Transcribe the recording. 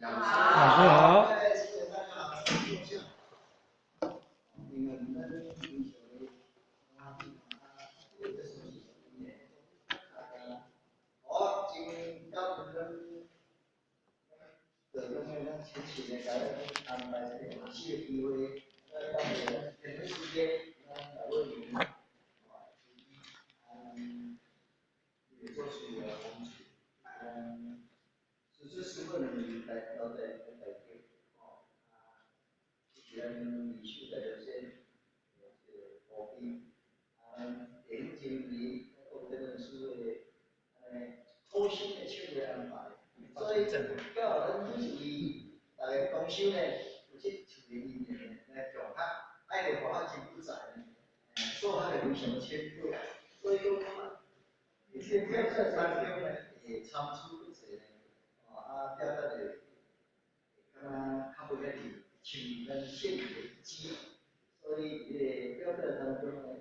老師好。哎，謝謝大家好，請坐下。因為咱平常的啊，這個是好，真感恩咱各種的咱親情的，共咱安排這個學習的機會，來感謝咱天時間，咱來為您，也做出了幫助，實質師傅呢，在到在在台哦，啊，是咱二手大學生，這個何必，啊，電影經理，講這本書的，好心的手的安排，所以教咱每一位大家同修呢，有這像因緣來共學，愛的話真不在呢，數學會非常淺薄，所以講，一些表達當中呢，會參差不齊呢，哦啊，表達的會感覺較無遐爾像咱現實的知，所以佇這個表達當中呢，